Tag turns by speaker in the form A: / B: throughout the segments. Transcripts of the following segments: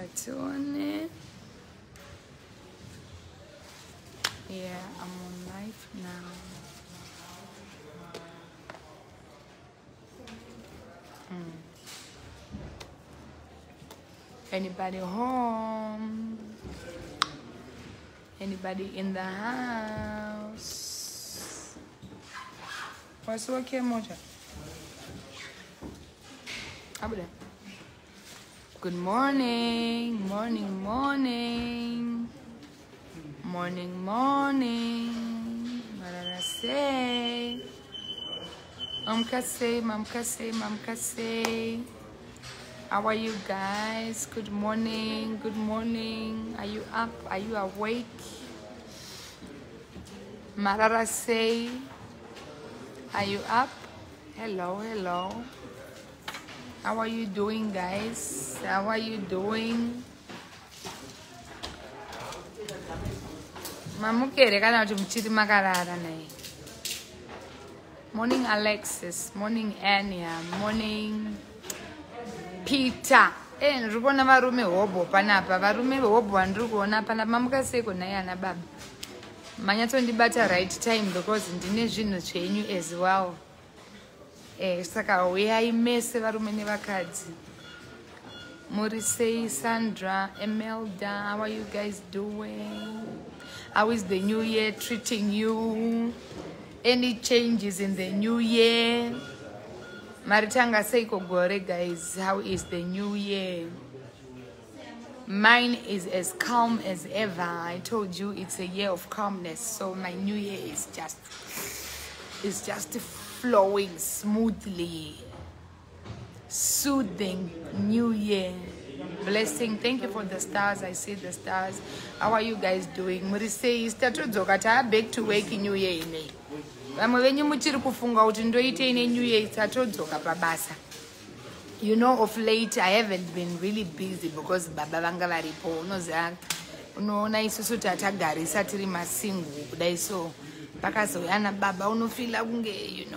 A: Rega tione. Yeah, I'm on live now. Anybody home? Anybody in the house? Wasiwake moja. Abuda. Good morning, morning, morning. Morning, morning. What say? Mamkase, mamkase, mamkase. How are you guys? Good morning, good morning. Are you up? Are you awake? Marara say, are you up? Hello, hello. How are you doing, guys? How are you doing? Mamukere kana kuti muchiri makarara naye. Morning, Alexis. Morning, Anya. Morning, Peter. Ndiri kuona varume hobho panapa. Varume hobho vandiri kuona panapa. Mamuka seiko naye ana baba? Manyatsondibata right time because ndine zvinhu zvenyu as well. Saka uyai mese varume nevakadzi. Muri sei, Sandra, Emelda? How are you guys doing? How is the new year treating you? Any changes in the new year? Maritanga seiko gore, guys? How is the new year? Mine is as calm as ever. I told you it's a year of calmness, so my new year is just flowing smoothly. Soothing new year. Blessing. Thank you for the stars. I see the stars. How are you guys doing? Muri sei? Tatodzoka, taa back to work. New year inei, vamwe venyu muchiri kufunga kuti ndoitei nenew year. Tatodzoka pabasa. Of late I haven't been really busy because baba vanga varipo. Unoziva, unoona isusu tatagarisa tiri masingle kudai, so pakazouya nababa unofeela kunge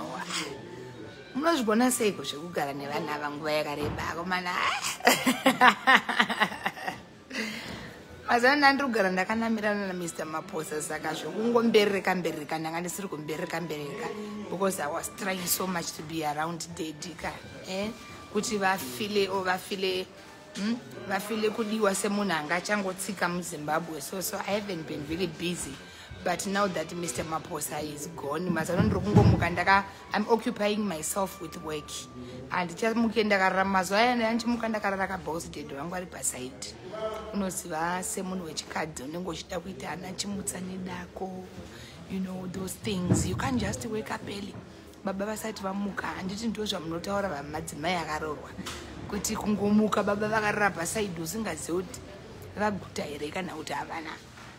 A: munozvigona seiko zvekugara nevana ava nguva yakareba, akomana? Mazuva ndandiri kugara ndakanamirana naMr Maposa, saka zvekungomberereka mberereka ndanga ndisiri kumberereka mberereka because I was trying so much to be around daddy ka, kuti vafeele o vafeele, Vafeele kudiwa semunhu anga achangotsika muZimbabwe. So I haven't been really busy, but now that Mr Maposa is gone, mazano ndiri kungomuka ndaka, I'm occupying myself with work. Handichamuke ndakarara. Mazuva aya ndandichimuka ndakarara kaboss, daddy vangu ari paside. Unoziva, semunhu wechikadzi unenge uchida kuita ana chimutsa nedako, you know those things. You can't just wake up early baba vasati vamuka. Handiti ndo zvamunotaura vamadzimai akarorwa, kuti kungomuka baba vakarara paside usingazivi kuti vaguta here kana kuti havana?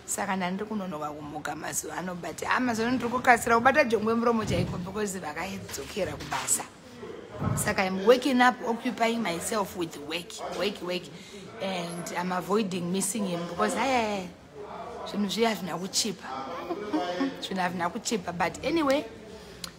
A: Saka ndandiri kunonoka kumuka mazuva ano, but a mazuva ano ndiri kukasira kubata jongwe muromo chaiko because vakaidzokera kubasa. Saka I'm waking up, occupying myself with work, work, work, and I'm avoiding missing him because aya zvinhu zviya hazvina kuchipa, zvinhu hazvina kuchipa. But anyway,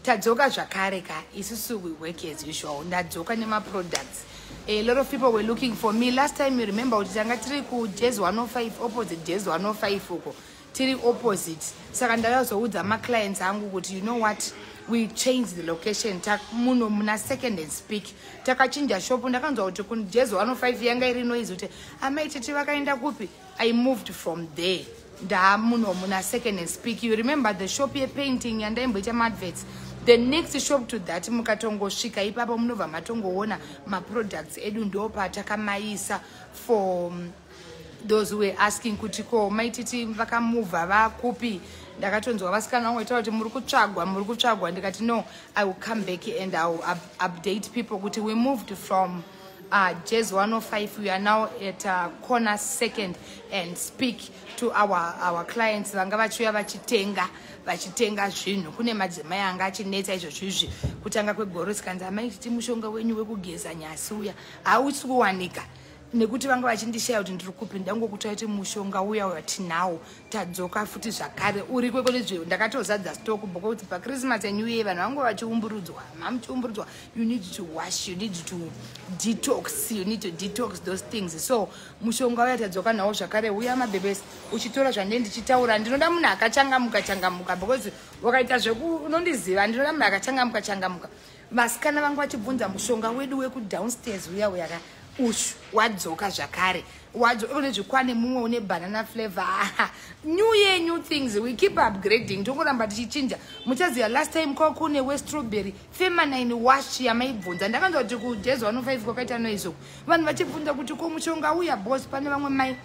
A: tadzoka zvakare ka isusu. We work as usual. Ndadzoka nemaproducts. A lot of people were looking for me last time. You remember kuti tanga tiri kuJazz 105, opposite Jazz 105 uko, tiri opposite. Saka ndakazoudza maclients angu kuti, you know what, we changed the location. Muno muna Second and Speke takachinja shop. Ndakanzwa kuti kuJazz 105 yanga iri noise, kuti amai titi vakaenda kupi. I moved from there, ndaamuno muna Second and Speke. You remember the shop yepainting yandaimboita maadverts? The next shop to that, mukatongosvika ipapo munobva matongoona maproducts edu. Ndo patakamaisa for those who were asking kuti ko maititi vakamuvha vakupi. Ndakatonzwa vasikana vangu vaitaura kuti muri kutsvagwa, muri kutsvagwa. Ndikati no, I will come back and I will update people kuti we moved from Jazz 105. We are now at corner Second and Speke. To our clients vanga vachiuya vachitenga, vachitenga zvinhu, kune madzimai anga achinetsa izvozvo izvi kutanga kwegore, sikanzi, "Amai titi, mushonga wenyu wekugeza nyasi uya hausi kuwanika." Nekuti vanga vachindishaya kuti ndiri kupi. Ndangokutai kuti mushonga uya watinawo tadzoka futi zvakare, uri kweko. Ndakatozadza stock because paChristmas and New Year vanhu vangu vachiumburudzwa, mamuchiumburudzwa. You need to wash, you need to detox, you need to detox those things. So mushonga uya tadzoka nawo zvakare. Uya, mabhebesi, uchitora zvandee ndichitaura. Ndinoda munhu akachangamuka changamuka, because wakaita zveku unondiziva. Ndinoda munhu akachangamuka changamuka. Vasikana vangu vachibvunza mushonga wedu wekudownstairs uya uyaka ushu wadzoka zvakare. Une zvikwane mumwe une banana flavor. New year, new things, we keep upgrading, tongoramba tichichinja. Muchaziva last time kwakune westrawberry feminine wash yamaibvunza. Ndakanzwa kuti kuJazz 105 kwakaita noise uku, vanhu vachibvunza kuti ko mushonga uya, boss. Pane vamwe mai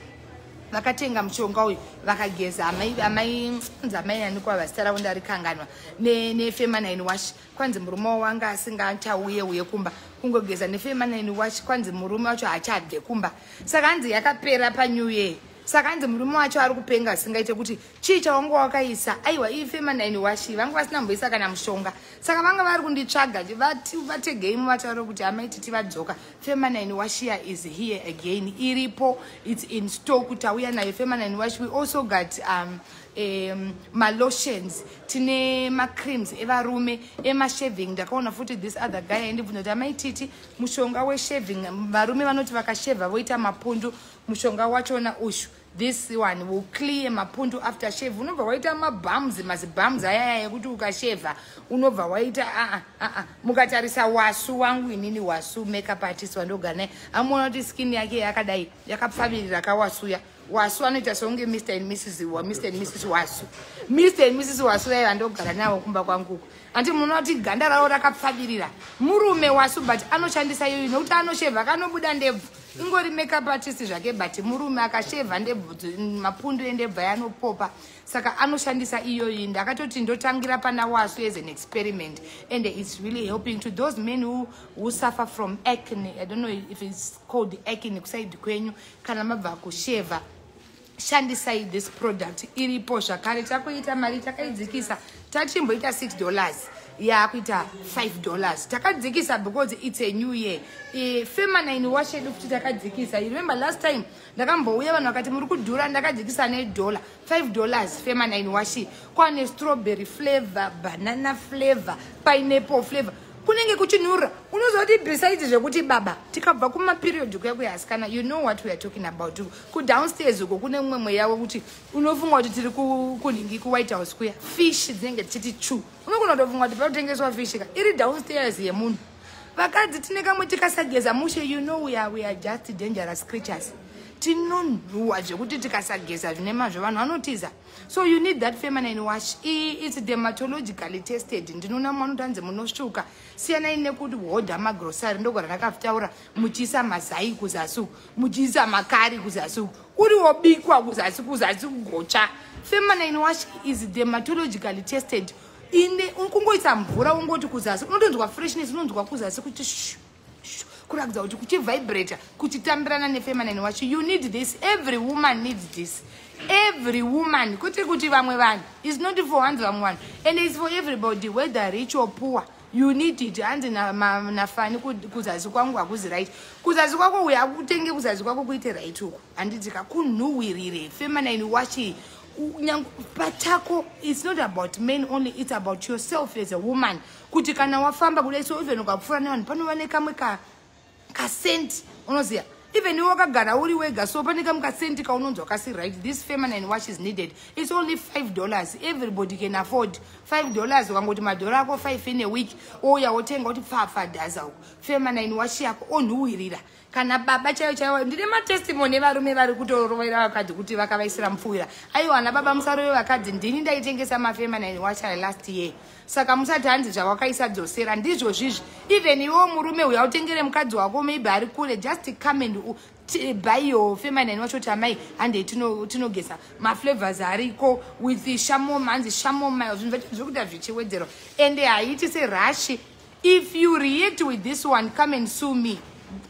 A: vakatenga mushonga uyu, vakageza. Amai nzamai anikwa vazita ravo ndarikanganwa, nefeminine wash. Kwanzi murume wanga asingachauye uye kumba, kungogeza nefeminine wash, kwanzi murume wacho haachabve kumba. Saka hanzi yakapera paNew Year. Saka hanzi murume wacho ari kupenga asingaite kuti chii chawanga wakaisa. Aiwa, ii feminine wash vanga vasina mboisa kana mushonga. Saka vanga vari kunditsvaga. Vategei muvataure kuti amaititi vadzoka. Feminine wash ya is here again, iripo, it's in stock, tauya nayo feminine wash. We also got malotions, tine macreams evarume emashaving. Ndakaona futi this other guy aindibvunza kuti amaititi, mushonga weshaving, varume vanoti vakashevha voita mapundu, mushonga wachona ushu. This one will clear mapundu after shave. Unobva waita mabums, mazibums ayaya ekuti ukashevha unobva waita aa aa. Mukatarisa Wasu wangu inini, Wasu makeup artist wandogara naye, amuona kuti skin yake yakadai, yakapfavirira kawasuya. Wasu anoita seunge Mr and Mrs, Mr and Mrs Wasu, Mr and Mrs Wasu vai vandogara navo kumba kwanguko. Andi munoona kuti ganda ravo rakapfavirira. Murume Wasu, but anoshandisa iyoyo nekuti anoshevha kanobuda ndebvu. Ingori makeup artist zvake, but murume akashevha ndebvu, mapundu endebvu ayanopopa. Saka anoshandisa iyoyi. Ndakatoti ndotangira pana Wasu as an experiment, and it's really helping to those men who suffer from acne. I don't know if it's called acne kuside kwenyu. Kana mabva kushevha, shandisai this product. Iripo zvakare. Takuita mari, takaidzikisa. Tachimboita $6, yakuita $5. Takadzikisa because it's a new year. Feminine wash yedu futi takadzikisa. You remember last time ndakambouya, vanhu vakati muri kudhura. Ndakadzikisa nedollar, $5 feminine wash. Kwane strawberry flavor, banana flavor, pineapple flavor. Kunenge kuchinhurira. Unoziva kuti besides zvekuti baba tikabva kumaperiod kuya kuyasikana, you know what we are talking about, kudownstairs uko kune mumwe mweya wekuti unofunga kuti tiri kunhingi, kuWhite House kuya. Fish dzinenge dzichiti chu. Unogona kutofunga kuti pakutengeswa fish ka iri downstairs yemunhu. Vakadzi tine kamwe tikasageza mushe, you know we are just dangerous creatures. Tinonhuhwa zvekuti tikasageza zvine mazvo, vanhu vanotiza. So you need that feminine wash. It's dermatologically tested. Ndinoona mwana kuti anzi munosvuka. Siyanai nekuti hodha magrosari, ndogara ndakataura, muchiisa mazai kuzasi uku, muchiisa makari kuzasi uku, uri wobikwa kuzasi, kuzasi kugotsva. Feminine wash is dermatologically tested. Ine kungoisa mvura, ungoti kuzasi unotonzwa freshness, unonzwa kuzasi kuti shu shu, kuratidza kuti kuchivibrata, kuchitambirana nefeminine wash. You need this. Every woman needs this, every woman. Kuti vamwe vanhu is not for hanzi vamwe vanhu, and it's for everybody, whether rich or poor, you need it. Hanzi nafani kuzasi kwangu hakuzi right. Kuzasi kwako uya utenge kuzasi kwako kuite right uku, handiti kakunhuhwirire. Feminine wash pachako, it's not about men only, it's about yourself as a woman, kuti kana wafamba kudai so, even ukapfuura nevanhu, panova nekamwe kascent unoziva. Even iwe wakagara uri wega so, pane kamwe kascent kaunonzwa kasi right. This feminine wash is needed. It's only $5. Everybody can afford $5. Ukangoti madhora ako 5 in a week, ouya wotenga kuti pfapfa dhaza uku feminine wash yako, onhuhwirira. Kana baba chaivo chaivo, ndine matestimony evarume vari kutorovera vakadzi kuti vakavaisira mupfuwira. Aiwa, ana baba, musarove vakadzi. Ndini ndaitengesa mafeminine wash last year, saka musati hanzi zvawakaisa dzosera. Ndizvo zvizvi. Even iwewo murume, uya utengere mukadzi wako, maybe ari kure, just come and buy your feminine wacho kuti amai, handei tinogeza. Maflavors ariko with chamomile, hanzi chamomile. Zvinhu zvacho zviri kuita zvichiwedzerwa, ende haiti serash. If you react with this one, come and sue me.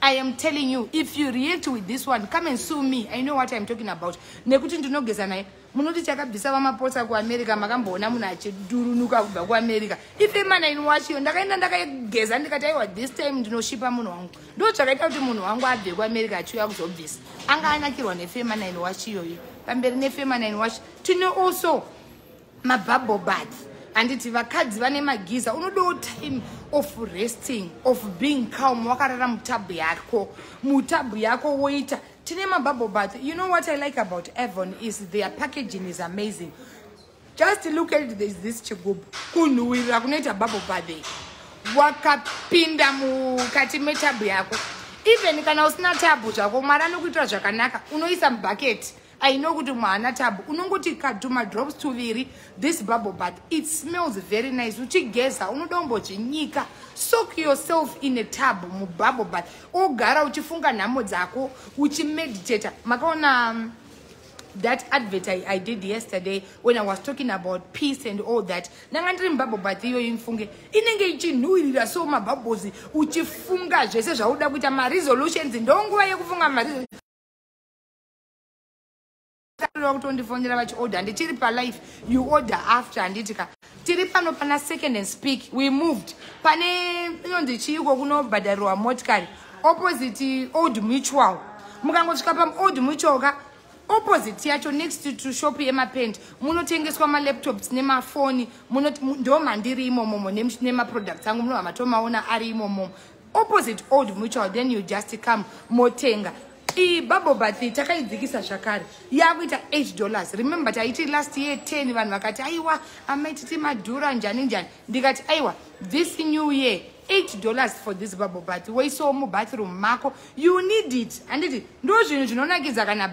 A: I am telling you, if you react with this one, come and sue me. I know what I'm talking about, nekuti ndinogeza naye. Munoti chakabvisa VaMaposa kuAmerica, makamboona munhu achidurunuka kubva kuAmerica? Ifeminine wash iyo. Ndakaenda, ndakageza, ndikati, "Aiwa, this time ndinoshipa munhu wangu." Ndo zvakaita kuti munhu wangu abve kuAmerica achiuya kuzobvisa. Anga anakirwa nefeminine wash iyoyo. Pamberi nefeminine wash. Tine also mabubble bath, handiti? Vakadzi vane magiza, unodawo time of resting, of being calm, wakarara mutub yako, mutub yako woita. Tine mabubble bath. You know what I like about Avon is their packaging is amazing. Just look at this chigubhu, kunhuhwirira kunoita bubble bath. Wakapinda mukati metub yako, even kana usina tub zvako, Mwari anokuitira zvakanaka, unoisa mubhaketi. I know kuti mwana tub, unongoti tumadrops tuviri. This bubble bath, it smells very nice. Uchigeza, unoda kumbozvinyika, soak yourself in a tub, mububble bath, ogara uchifunga nhamo dzako, uchimeditata. Makaona that advert I did yesterday when I was talking about peace and all that? Ndanga ndiri mububble bath iyoyo. Mfunge inenge ichinhuhwirira, so mabubbles, uchifunga zvese zvauda kuita, maresolutions. Ndonguva yekufunga maresolutions. Kutondifonera vachiorder, ndichiri palive. You order after, handiti ka? Tiri pano pana Second and Speke. We moved pane inonzi chiiko, kunobhadharirwa motikari, opposite Old Mutual. Mukangosvika paOld Mutual ka, opposite yacho, next to shop yemapend, munotengeswa malaptops nemafoni. Ndo mandiri imomomo nemaproducts angu. Munobva matomaona ari imomomo, opposite Old Mutual. Then you just come, motenga. Iyi bubble bath takaidzikisa zvakare, yakuita $8. Remember, taiti last year 10. Vanhu vakati, "Aiwa, amaititi madhura, njani njani." Ndikati, "Aiwa, this new year, $8 for this bubble bath." Woisawo mubathroom mako. You need it, handiti? Ndo zvinhu zvinonakidza kana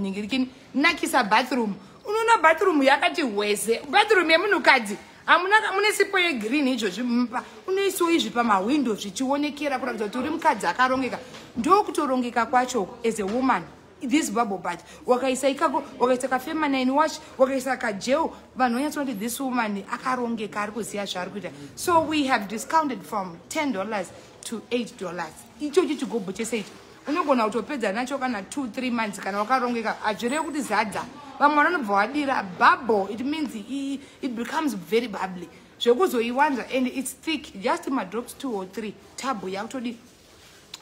A: nhingirikini nakisa bathroom. Unoona bathroom yakati hweze, bathroom yemunhukadzi. Hamuna mune sipo yegreen izvozvi mupa, unoisiwo izvi pamahwindo zvichionekera, kuratidza kuti uri mukadzi akarongeka. Ndokutorongeka kwacho as a woman. This bubble bath, wakaisa ikako, wakaisa kafeminine wash, wakaisa kagel, vanhu vanyatsoti, "This woman akarongeka, ari kuziva zvaari kuita." So we have discounted from $10 to $8. Ichochi chigubhu chese ichi unogona kutopedza nacho kana 2 3 months kana wakarongeka. Hazvirevi kuti zadza. Vamwe vanonobva wadira bubble, it means it becomes very bubbly zvekuzoiwanza, and it's thick. Just madrops 2 or 3, tub yakutodi,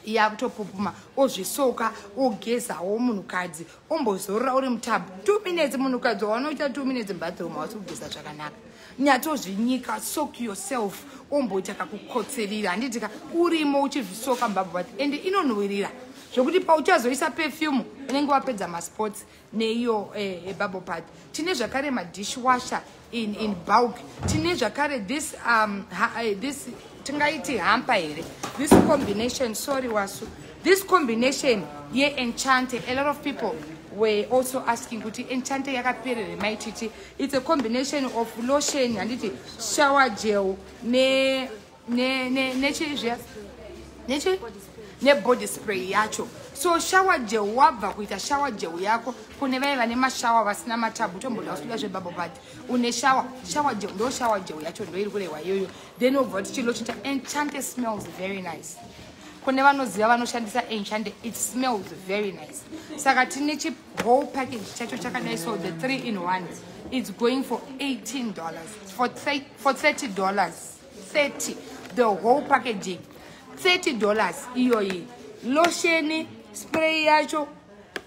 A: yakutopupuma. Ozvisoka, ogezawo munhukadzi, ombozorora uri mutub 2 minutes. Munhukadzi waunoita 2 minutes mubathroom, hausi kugeza zvakanaka. Nyatsozvinyika, soak yourself, omboita kakukotserera, handitika? Urimo uchizvisoka mububble bath, and inonhuhwirira zvokuti pauchazoisa perfume unenge wapedza masports neiyo bubble bath. Tine zvakare madishwasher in bulk. Tine zvakare this, this tingaiti hamper here, this combination, sorry wasu, this combination ye-Enchante. A lot of people were also asking kuti Enchante yakaperere maititi. It's a combination of lotion, handiti, shower gel ne ne nechizviya nechi nebody spray yacho. So shower gel, wabva kuita shower gel yako, kune vaiva nemashower vasina matub, tomboda usikuda zvebubble bath, une shower gel, ndo shower gel yacho, ndo iri kurehwa iyoyo. Then wobva kuti chilo chita Enchante smells very nice. Kune vanoziva, vanoshandisa Enchante, it smells very nice. Saka tine chi whole package chacho chakadai. So the 3 in 1, it's going for $18, for $30. 30, the whole packaging, $30 iyoyi, lotion, spray yacho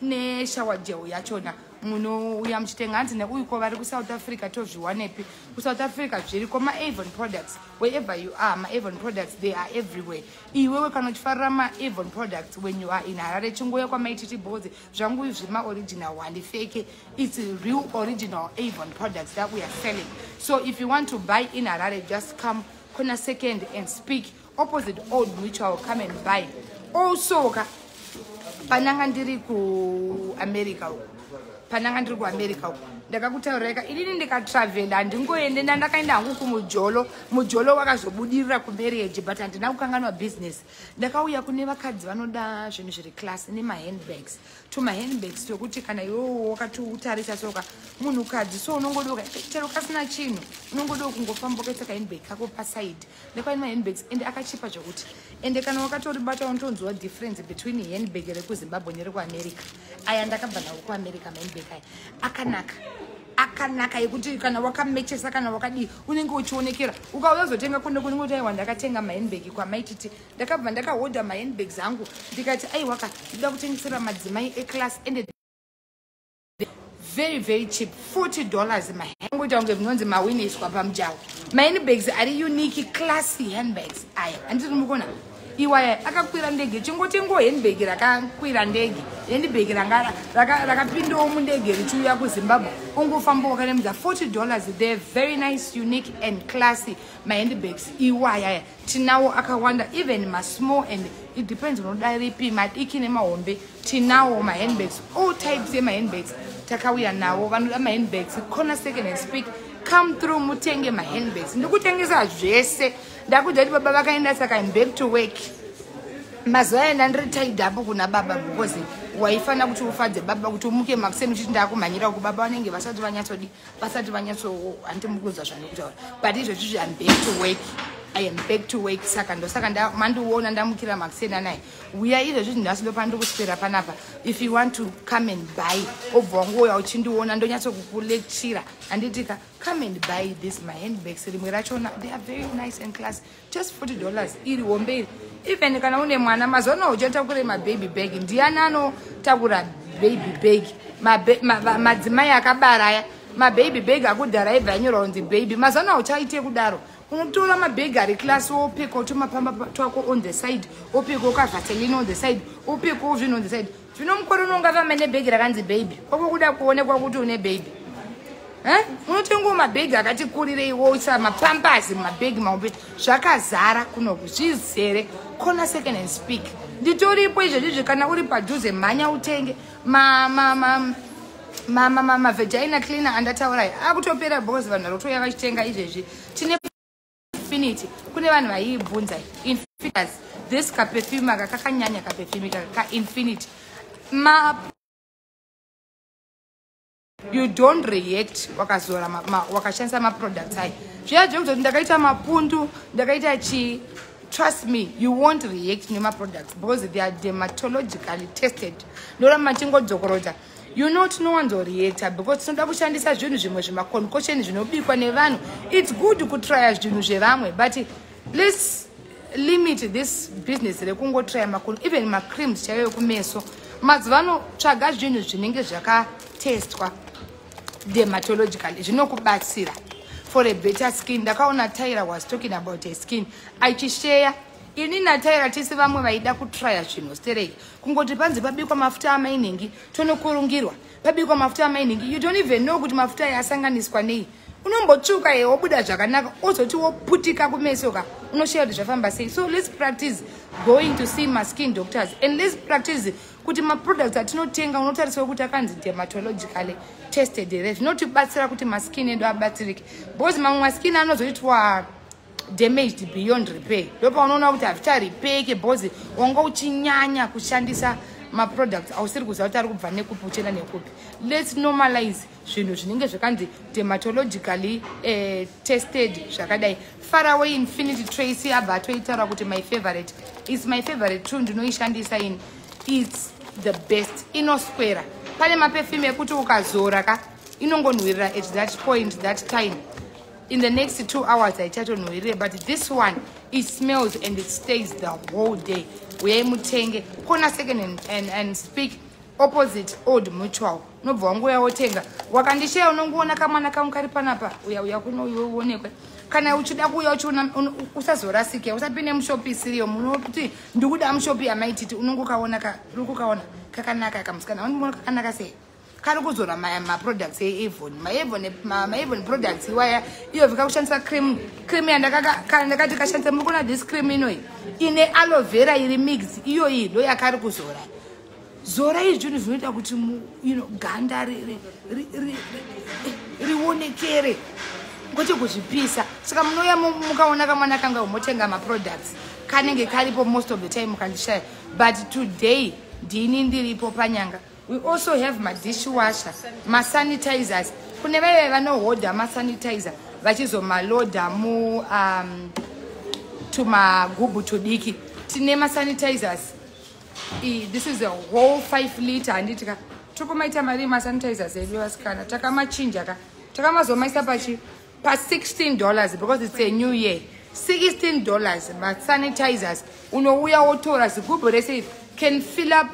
A: neshower gel yachona. Munouya muchitenga. Hanzi neuiko vari kuSouth Africa, tozviwanepi? KuSouth Africa zviriko maAvon products. Wherever you are, maAvon products, they are everywhere. Iwewe kana uchifarira maAvon products, when you are in Harare, chingoya kwaMaititi Bozi. Zvangu zvemaoriginal, handifake. It's real original Avon products that we are selling. So if you want to buy in Harare, just come kona Second and Speke, opposite Old Mutual. Come and buy. Also ka, pananga ndiri kuAmerica uko. Pandanga ndiri kuAmerica uko, ndakakutauriraika inini ndikatravhela, handingoende. Ndandakaenda hangu kumujolo, mujolo wakazobudirira kumarriage, but handina kukanganwa business. Ndakauya kune vakadzi vanoda zvinhu zviri class nemahandbags, tumahandbags twekuti kana iwewo wakatiutarisa soka munhukadzi, so unongodoka chero kasina chinhu, unongodoka kungofamba wakaisa kahandbag kako paside. Ndakaine mahandbags ende akachipa zvokuti, ende kana wakatoribata unotonzwa difference between handbag rekuZimbabwe nerekuAmerica. Aya ndakabva nawo kuAmerica. Mahandbag aya akanaka, akanaka yekuti kana wakamechesa, kana wakadii, unenge uchionekera. Ukauya uzotenga kune kunenge kuti, "Aiwa, ndakatenga mahandbag kwaMaititi." Ndakabva ndakahodha mahandbags angu, ndikati, "Aiwaka, ndoda kutengesera madzimai eclass." Ende very very cheap, $40. Mahangoita kunge zvinonzi mawiniswa pamujaho. Mahandbags ari unique, classy handbags aya, handiti mukuona? Iwaya akakwira ndege. Chingotengo handbag rakakwira ndege, handbag ranga rakapindawo mundege richiuya kuZimbabwe, ungofamba wakaremedza. $40. They're very nice, unique and classy mahandbags iwayaya. Tinawo akawanda, even masmall, and it depends unoda ripi, madiki nemahombe. Tinawo mahandbags, all types emahandbags takauya nawo. Vanoda mahandbags, corner Second and Speke, come through mutenge mahandbags. Ndikutengesa zvese. Ndakudza kuti baba vakaenda, saka im back to work. Mazuva aya ndandiri tied up kuna baba, because waifanira kuti ufadze baba, kuti umuke makuseni uchiti ndakumhanyira uku, baba vanenge vasati vanyatsodi, vasati vanyatso, handimukuzwa zvandikutaura. But izvozvizvi im back to work, I am back to work. Saka ndosaka mandiona ndamukira makuseni anaya. Uya izvozvizvi, nhasi ndopandiri kuswera panapa. If you want to come and buy, obva wangouya uchindiona, ndonyatsokukulectura, handitika? Come and buy this my handbags. Rimwe rachona, they are very nice and class, just $40. Iri hombe iri, even kana une mwana, mazuva ano uchatakure mababy bag. Ndiani anotakura baby bag? Madzimai akabara aya. Mababy bag akudhara aibva anyorwa kunzi baby. Mazuva ano hauchaite kudaro. Unotora mabhegi ari class, wopeka utomapamba twako on the side, wopeka ukavaseline on the side, wopekawo zvinhu on the side. Zvino mukore unonga famba nebhegi rakanzi baby, kwako kuda kuonekwa kuti une baby. Unotengawo mabhegi akati kurirei, woisa mapampers mumabhegi mahombe. Zvakazara kunoku, zvizere. Corner Second and Speke, nditoripo izvezvizvi. Kana uri padhuze, mhanya utenge mavagina cleaner andataurai. Akutopera because vanhu vari kutouya vachitenga izvezvi. Tine Infinity, kune vanhu vaiibvunza Infinity. This kaperfume aka kakanyanya, kaperfume kaka kaInfinity. Ma you don't react wakazora, wakashandisa maproducts aya. Zviya zvekuzoti ndakaita mapundu, ndakaita chii, trust me, you won't react nemaproducts because they are dermatologically tested. Ndoramba tichingodzokorodza. Tinowanzoreacta because tinoda kushandisa zvinhu zvimwe zvemaconcoction zvinobikwa nevanhu. It's good kutrya zvinhu zvevamwe, but let's limit this business rekungotrya macon, even macreams chaiyo ekumeso. Mazuva ano tsvaga zvinhu zvinenge zvakatestwa dermatologically, zvinokubatsira for a better skin. Ndakaona Tyra was talking about a skin achisheya. Ini naTyra tisi vamwe vaida kutrya zvinhu stereki, kungoti panzi pabikwa mafuta amainingi, tonokurungirwa pabikwa mafuta amainingi. You don't even know kuti mafuta aya asanganiswa nei. Unombotsvuka ye, wobuda zvakanaka, ozoti woputika kumeso ka, unosheya kuti zvafamba sei. So let's practice going to see maskin doctors, and let's practice kuti maproducts atinotenga unotarisawo kuti akanzi dermatologically tested here. Zvinotibatsira kuti maskin edu abatsirike, because mamwe maskin anozoitwa damaged beyond repair. Ndopaunoona kuti hazvicharipeke because wanga uchinyanya kushandisa maproducts ausiri kuziva kuti ari kubva nekupi, uchienda nekupi. Let's normalize zvinhu zvinenge zvakanzi dermatologically tested, zvakadai Faraway Infinity. Tracy abva atoitaura kuti my favorite is my favorite too. Ndinoishandisa ini, it's the best. Inoswera. Pane maperfume ekuti ukazora ka, inongonhuhwirira at that point, that time. In the next 2 hours haichatonhuhwirire, but this one, it smells and it stays the whole day. Uyai mutenge Corner Second and Speke, opposite Old Mutual. Unobva wanguya wotenga. Wakandisheya, unongoona kamwana kangu kari panapa. Uya, uya kuno iwe uonekwe. Kana uchida kuuya uchiona, usazorasike, usapinde mushopi isiriyo. Munoti ndikuda mushopi yaMaititi, unongokaona. Uri kukaona kakanaka kamusikana, unoona kakanaka sei? Kari kuzora maproducts eAvon, maAvon products iwaya. Iyo vika kushandisa cream, cream yandakati kashandisa. Muri kuona this cream inoi ine aloe vera iri mix, iyoyi ndo yakari kuzora. Zorai zvinhu zvinoita kuti ganda rionekere, kwete kuzvipisa. Saka munouya mukaona kamwana kanga motenga maproducts, kanenge karipo most of the time mukandishaya, but today ndini ndiripo panyanga. We also have madishwasher, masanitizers. Kune vaive vanohodha masanitizer vachizomalodha mu tumagubhu tudiki, tine masanitizers. This is a whole 5 liter, handiti ka? Tokumaita mari masanitizers edu, vasikana. Takamachinja ka, takamazomaisa pachi pa$16 because it's a new year. $16 masanitizers. Unouya wotora zigubhu rese, can fill up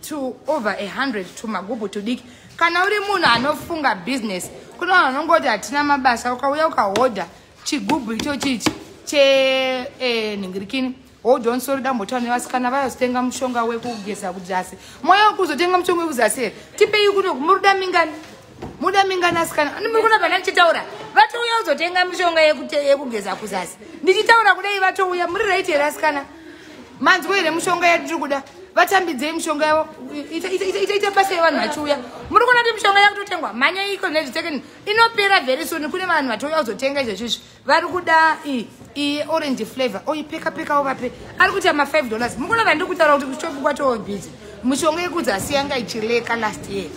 A: to over 100 tumagubhu tudiki. Kana uri munhu anofunga business, kuna vanhu vanongoti hatina mabasa, ukauya ukahodha chigubhu ichochichi chenhingirikini, hold on, sorry, dambotaura nevasikana vayozotenga mushonga wekugeza kuzasi. Moya wekuzotenga mushonga wekuzasi here? Tipei kuno. Muruda mingani? Muda mingani, asikana? Muri kuna vana ndichitaura, vatouya kuzotenga mishonga yekugeza kuzasi. Ndichitaura kudai vatouya. Muri right here, asikana? Manzwa here mushonga yatiri kuda? Vatambidzei mishonga yavo. Ita basa yevanhu vachiuya. Muri kuona kuti mishonga yakutotengwa, mhanya iko nezvitekeni, inopera very soon. Kune vanhu vatouya kuzotenga izvezvizvi, vari kuda iyi orange flavor. Oipeka peka uvape. Ari kuita ma$5. Mukuona vandiri kutaura kuti kushopu kwatoo busy. Mishonga yekuzasi yanga ichileka last year.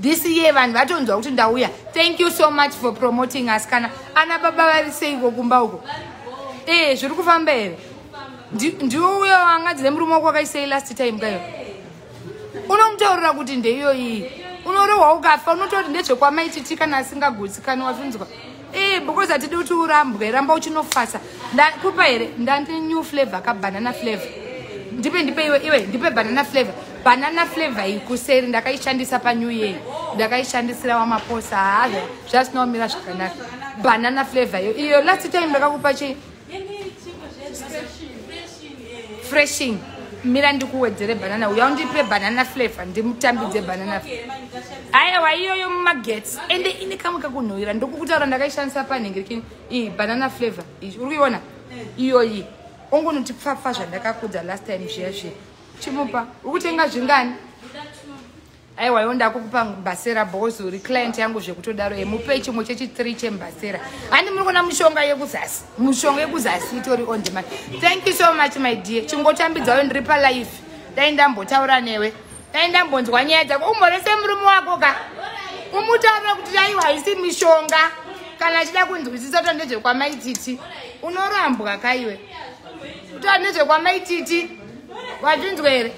A: This year vanhu vatonzwa kuti ndauya. Thank you so much for promoting us. Kana ana baba vari seiko kumba uko? Zviri kufamba here? Ndiwo uyo wanga murume wako wakaisei last time kayo? Unomutaurira kuti ndeiyo iyi, unorohwa ukafa. Unototi ndezvekwamaititi kana asingagutsikani, wazvinzwa? Because hatidi kuti urambwe, ramba uchinofasa. Ndakupa here? Ndandi new flavor kabanana flavor. Ndipe, ndipe iwe, iwe ndipe banana flavor. Banana flavor iyi kuseri ndakaishandisa panew year, ndakaishandisira wamaposa. Hazvo zvasinaomira zvakanaka. Banana flavor iyo, iyo last time ndakakupa chii? Freshing. Mira ndikuwedzere banana. Uya undipe banana flavor, ndimutambidze banana. Aiwa, iyoyo mumagetsi, ende ine kamwe kakunhuhwira. Ndokukutaura, ndakaishandisa panhingirikini iyi banana flavor iyi, uri kuiona iyoyi? Ongonoti pfapfa zvandakakudza last time zviya zviya. Chimupa. Uri kutenga zvingani? Aiwa, iwo ndakukupa mbasera because uri client yangu zvekutodaro. Emupe chimwe chechi3 chembasera. Handi muri kuona mishonga yekuzasi? Mishonga yekuzasi itori on demand. Thank you so much, my dear. Chingotambidzawo, ndiri palive. Dai ndambotaura newe, dai ndambonzwa nyaya dzako. Umhorese murume wako ka, umutaurira kuti aiwa, haisi mishonga. Kana achida kunzwisisa kuti ndezvekwamaititi, unorambwa kaiwe kuti ndezvekwamaititi, wazvinzwa here?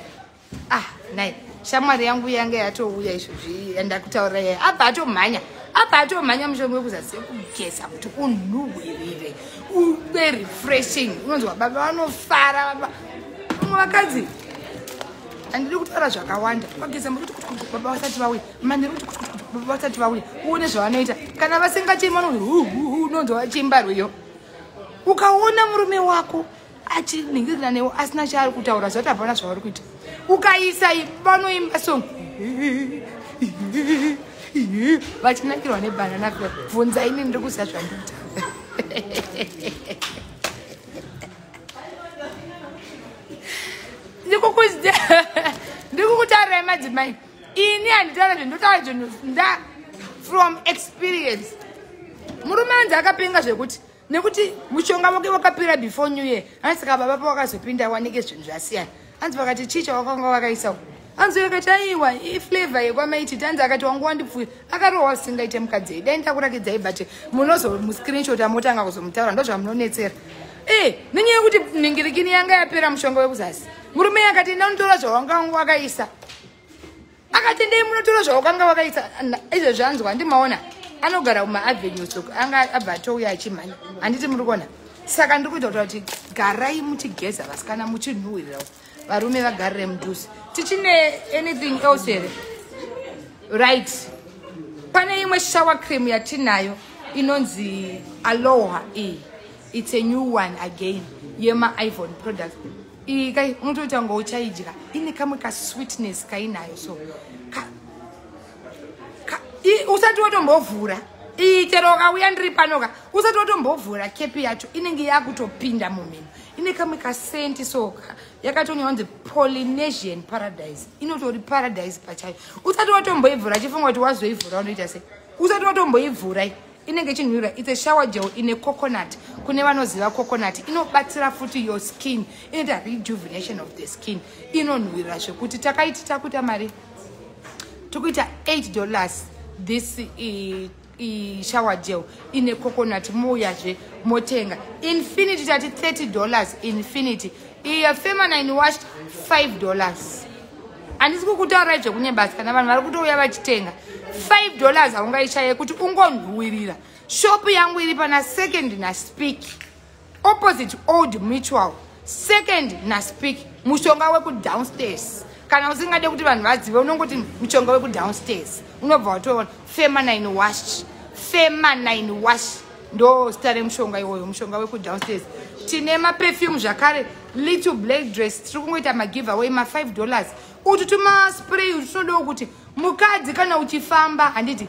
A: Ah, nai shamwari yangu yanga yatouya izvozvi yandakutaurira yaya, abva atomhanya, abva atomhanya. Mushonga wekuzasi yekugeza kuti unhuhwirire, ube refreshing. Unonzwa baba vanofara. Baba umwe vakadzi, handidi kutaura zvakawanda. Vageza muri kuti baba vasati vauya, manheru kuti baba vasati vauya, uone zvavanoita. Kana vasingachema, unonzwa vachiimba rwiyo. Ukaona murume wako achiningirira newe asina chaari kutaura, zvati hapana zvavari kuita. Ukaisa, vanoimba song vachinakirwa nebanana. Bvunza ini, ndiri kuziva zvandikuta. Ndikukutaurirai madzimai, ini handitaura zvinhu, ndotaura zvinhu nda from experience. Murume anzi akapenga zvekuti nekuti mushonga wake wakapera before New Year. Saka baba pawakazopinda, wanike zvinhu zvasiyana. Anzi vakati, "Chii chawakanga wakaisa?" Anzi akati, "Aiwa, iflavor yekwamaititi." Anzi akati, "Wangu wandipfuya." Akarohwa zvisingaite mukadzi. Dai ndakurakidzai, but munozomuscreenshot, amotanga kuzomutaura. Ndo zvamunonetsera nenyaya yekuti ningirikini yanga yapera mushonga wekuzasi. Murume akati, "Ndanotora zvawanga wakaisa." Akati, "Ndei munotora zvawakanga wakaisa." Izvezvi anzwa ndimaona anogara kumaavenues uko, anga abva atouya achimhanya. Handiti muri kuona? Saka ndiri kuita kuti garai muchigeza, vasikana, muchinhuhwirirawo, varume vagarire mudhuze. Tichine anything else here? Right, pane imwe shower cream yatinayo inonzi Aloha iyi. It's a new one again yema-Ivon product iyi kai. Unotoita kunge uchaidya. Ine kamwe kasweetness kainayo, so usati watombovhura iyi, chero ukauya ndiri panoka, usati watombovhura kepi yacho, inenge yakutopinda mumhino. Ine kamwe kascent soka yakatonyorwa kunzi Polynesian Paradise. Inotori paradise pachayo. Usati watomboivhura, achifunga kuti wazoivhura unoita sei? Usati watomboivhura, inenge ichinhuhwira. It's a shower gel ine coconut. Kune vanoziva coconut, inobatsira futi your skin, inoita rejuvenation of the skin. Inonhuhwira zvekuti takaiti takuita mari, tikuita $8 this shower gel ine coconut. Mouyazve motenga Infinity, tati $30 Infinity. Iyo feminine wash, $5. Handisi kukutaurai zvekunyebasa, kana vanhu vari kutouya vachitenga. $5 haungaishaye kuti ungonhuhwirira. Shopu yangu iri pana Second naSpeke, opposite Old Mutual, Second naSpeke. Mushonga wekudownstairs, kana usingade kuti vanhu vazive, unongoti mushonga wekudownstairs, unobva watoona feminine wash. Feminine wash ndo zita remushonga iwoyo, mushonga wekudownstairs. Tine maperfume zvakare, Little Black Dress. Tiri kungoita magiveaway ma$5. Utu tumaspray utu tunodawo kuti mukadzi kana uchifamba, handiti,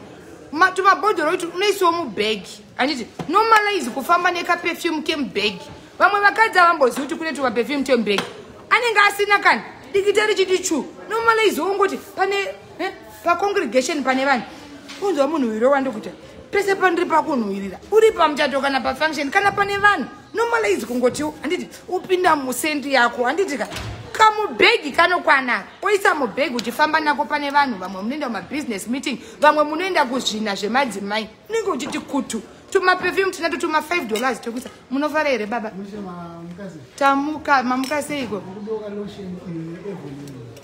A: tumabhodhoro utu unoisiwo mubhegi, handiti? Normalize kufamba nekaperfume kemubhegi. Vamwe vakadzi havambozivi kuti kune tumaperfume temubhegi, anenge asina kana dikita richiti chu. Normalize wongoti pane pacongregation pane vanhu, unzwa munhuhwiro wandikuita pese pandiri pakunhuhwirira. Uri pamuchato kana pafunction kana pane vanhu, normalize kungotiwo, handiti, upinda muscent yako, handiti? Ka kamubhegi kanokwana, oisa mubhegi uchifamba nako pane vanhu. Vamwe munoenda kumabusiness meeting, vamwe munoenda kuzvina zvemadzimai, unenge uchiti kutu tumaperfume tinato tuma $5 tokuisa. Munofara here, baba? Tamuka. Mamuka seiko?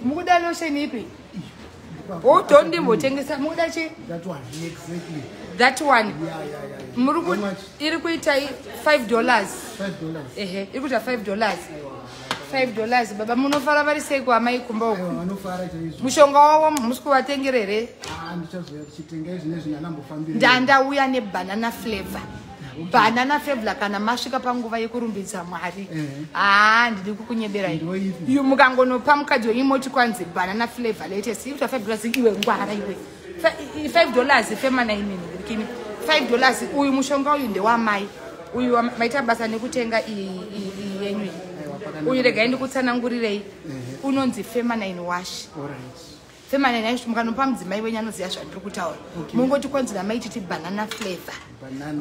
A: Mukuda lotion ipi? Otondimbotengesa. Mukuda chi? That one iri kuita $5. Ehe, iri kuita $5. $5, baba. Munofara? Vari sei kuamai kumba uko? Mushonga wavo musi kuvatengera here? Ndandauya nebanana flavor. Banana flavor, kana masvika panguva yekurumbidza Mwari, haa, ndidi kukunyeberai. Mukangonopa mukadzi wenyu, moti kwanzi banana flavor latest, ikuta $5. Iwe ngwara iwe, $5 feminine kini, $5. Uyu mushonga uyu ndewamai uyu. Maita basa nekutenga iyi yenyu iyi. Uyu regai ndikutsanangurirei, unonzi feminine wash. Feminine wash, mukanopa mudzimai wenyu anoziva zvandiri kutaura. Mungoti kwanzi namaititi banana flavor.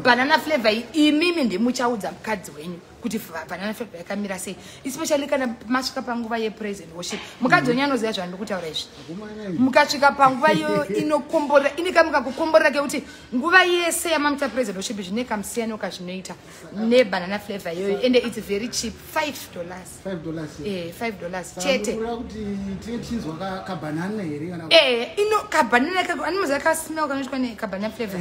A: Banana flavor, imimi ndimuchaudza mukadzi wenyu kuti banana flavor yakamira sei, especially kana masvika panguva yepraise and worship. Mukadzi wenyu anoziva zvandiri kutaura izvi. Mukasvika panguva iyoyo inokomborera, ine kamuka kukomborera kekuti nguva yese yamamuita praise and worship, zvine kamusiyano kazvinoita nebanana flavor iyoyo. Ende it's very cheap, $5. $5 chete. Ino kabanana kako, anomaziva kasmell kanoitwa nekabanana flavor,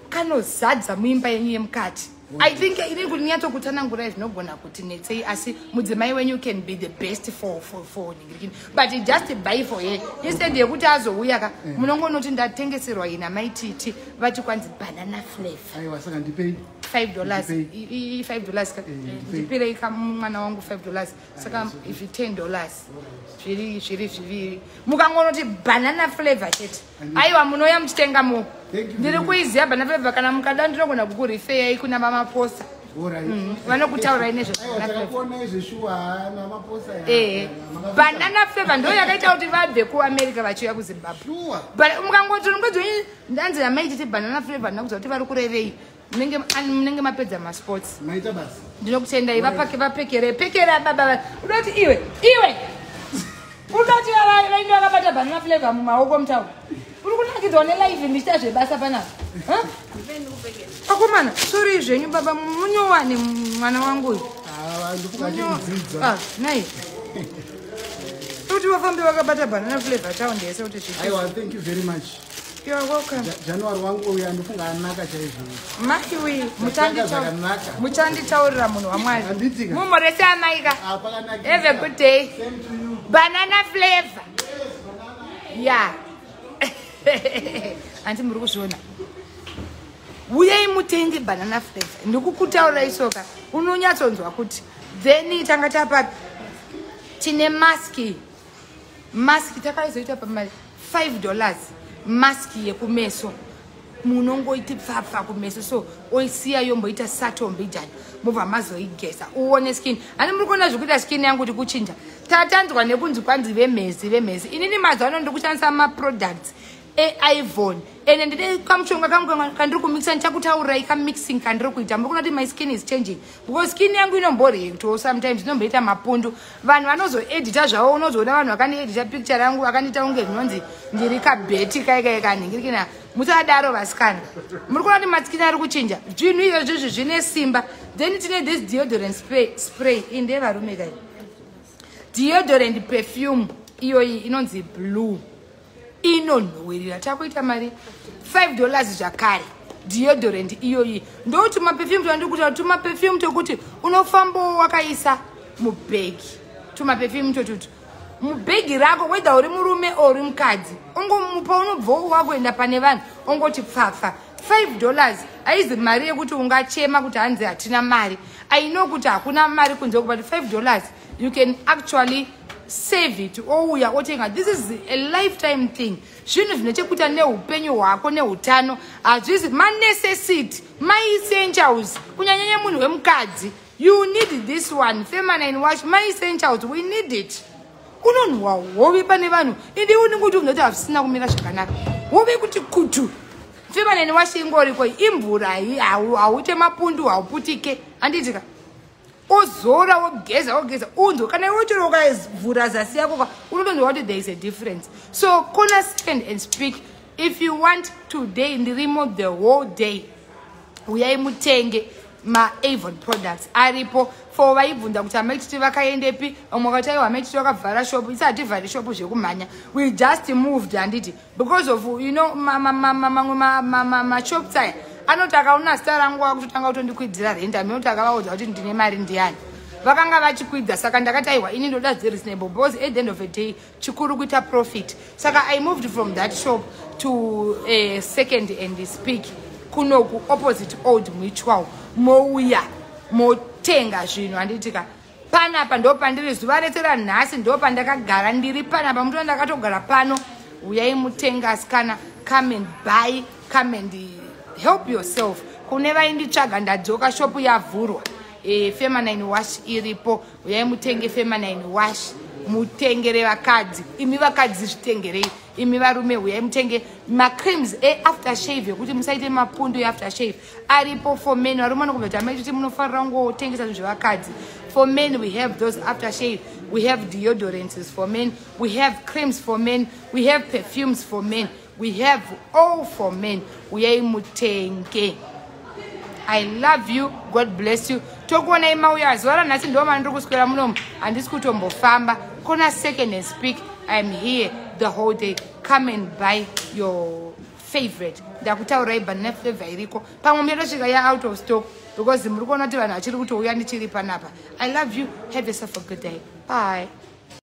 A: kanozadza muimba yenyu yemukati. I think inini kuti nyatsokutsanangurai zvinogona kuti netsei, asi mudzimai wenyu can be the best for ningirikini, but just buy for her instead yekuti azouya ka. Munongonoti ndatengeserwa ina maititi, vati kwanzi banana flavor.
B: Aiwa, saka ndipei.
A: $5. $5 ka. Ndipirei kamwana wangu $5. Saka if $10 zviri zviviri, mukangonoti banana flavor chete, aiwa, munoya muchitenga mo. Ndiri kuiziva banana flavor. Kana mukada, ndinogona kukurefeyai kuna vamaposa. Vanokutaurai nezveehe. Banana flavor ndo yakaita kuti vabve kuAmerica vachiuya kuZimbabwe. But mukangoti mukadzi wenyu ndanzi namaititi banana flavor, ndinakuziva kuti vari kurevei, munenge mapedza masports. Ndinokutendai. Vapekere pekera baba. Unoti iwe, iwe unoti vainge vakabata banana flavor mumaoko mutauro, uri kunakidzwa nelive ndichita zvebasa panapa. Akomana, sorry zvenyu baba, munyowane mwana wangu uyu. Nai kuti vafambe vakabata banana flavor taundi yese kuti.
B: Zviaiwa, thank you very much.
A: You are welcome.
B: January wangu uyu andifunga anaka chaizvo.
A: Maiwi, muchanditaurira, munhu wamwari. Mumhorese amaika. Have a good day. Banana flavor ya, handi muri kuzviona? Uyai mutenge banana flavor. Ndikukutaurirai soka, unonyatsonzwa kuti then tanga tapapi. Tine maski. Maski takaizoita pama $5, maski yekumeso. Munongoiti pfapfa kumeso, so oisiya yomboita satombijani, mobva mazoigesa, uone skin. Hani muri kuona zvekuita skin yangu kuti kuchinja? Tatanzwa nekunzi kwanzi vemhezi, vemhezi. Inini mazuva ano ndiri kushandisa maproducts eAvon, ende ndine kamushonga kangu kandiri kumixa. Ndichakutaurirai kamixing kandiri kuita. Muri kuona kuti my skin is changing, because skin yangu inomboreactawo sometimes, inomboita mapundu. Vanhu vanozoedita zvavo, unozoona vanhu vakandiedita picture rangu, vakandiita kunge zvinonzi ndiri kabheti kaikai kanhingirikina. Musadaro, vasikana. Muri kuona kuti maskin ari kuchinja. Zvinhu izvozvizvi zvine simba. Then tine this deodorant spray. Iyi ndevarume kai, deodorant perfume iyoyi inonzi Blue, inonhuhwirira. Takuita mari $5 zvakare. Deodorant iyoyi ndo tumaperfume twandiri kuita, tumaperfume tokuti unofambawo wakaisa mubhegi. Tumaperfume totutu mubhegi rako, whether uri murume or uri mukadzi, ungomupa, unobvawo wakuenda pane vanhu, ongoti pfapfa. $5 haizi mari yekuti ungachema kuti hanzi hatina mari. I know kuti hakuna mari kunze, but $5 you can actually save it, ouya otenga. This is a lifetime thing. Zvinhu zvine chekuita neupenyu hwako neutano. Hazvisi manecessity, maessentials, kunyanyanya munhu wemukadzi. You need this one, feminine wash, maessentials. We need it. Unonhuhwa hove pane vanhu, indi uningoti unoti hazvisina kumira zvakanaka, hove kuti kutu. Feminine wash ingoriko, imvura, hauite mapundu, hauputike, handitika? Ozora, wogeza, wogeza, unzwe kana iwe chero ukavhura zasi yako ka, unotonzwa kuti there is a difference. So corner Second and Speke, if you want today, ndirimo the whole day. Uyai mutenge maAvon products, aripo. For vaibvunza kuti amaititi vakaendepi, vamwe vakati aiwa, amaititi vakavhara shop. Isi hativhari shop zvekumhanya. We just moved, handiti? Because of mamwe mashops aya anoti akaona zita rangu akutotanga kutondikwidzira rent. Aminoti akavaudza kuti ndine mari, ndiani vakanga vachikwidza. Saka ndakati aiwa, ini ndoda zvereasonable, because at the end of the day chikuru kuita profit. Saka I moved from that shop to Second and Speke kunoku, opposite Old Mutual. Mouya motenga zvinhu, handitika? Panapa ndo pandiri zuva rese ranhasi, ndo pandakagara ndiri panapa. Mutoona ndakatogara pano. Uyai mutenga, asikana. Come and buy, come and help yourself. Kune vainditsvaga, ndadzoka, shopu yavhurwa. Feminine wash iripo. Uyai mutenge feminine wash, mutengere vakadzi. Imi vakadzi, zvitengerei. Imi varume, uyai mutenge macreams eafter shave ekuti musaite mapundu. Eafter shave aripo for men. Varume vanokubva kuti amaititi munofarira kungotengesa zvinhu zvevakadzi. For men we have those after shave, we have deodorants for men, we have creams for men, we have perfumes for men, we have all for men. Uyai mutenge. I love you, God bless you. Tokuonai mauya. Zuva ranhasi ndo mandiri kuswera munomu, handisi kutombofamba. Kona Second and Speke, I'm here the whole day. Come and buy your favorite. Ndakutaurai banana flavor iriko. Pamwe muchatosvika ya out of stock, because muri kuona kuti vanhu vachiri kutouya ndichiri panapa. I love you. Have yourself a good day. Bye.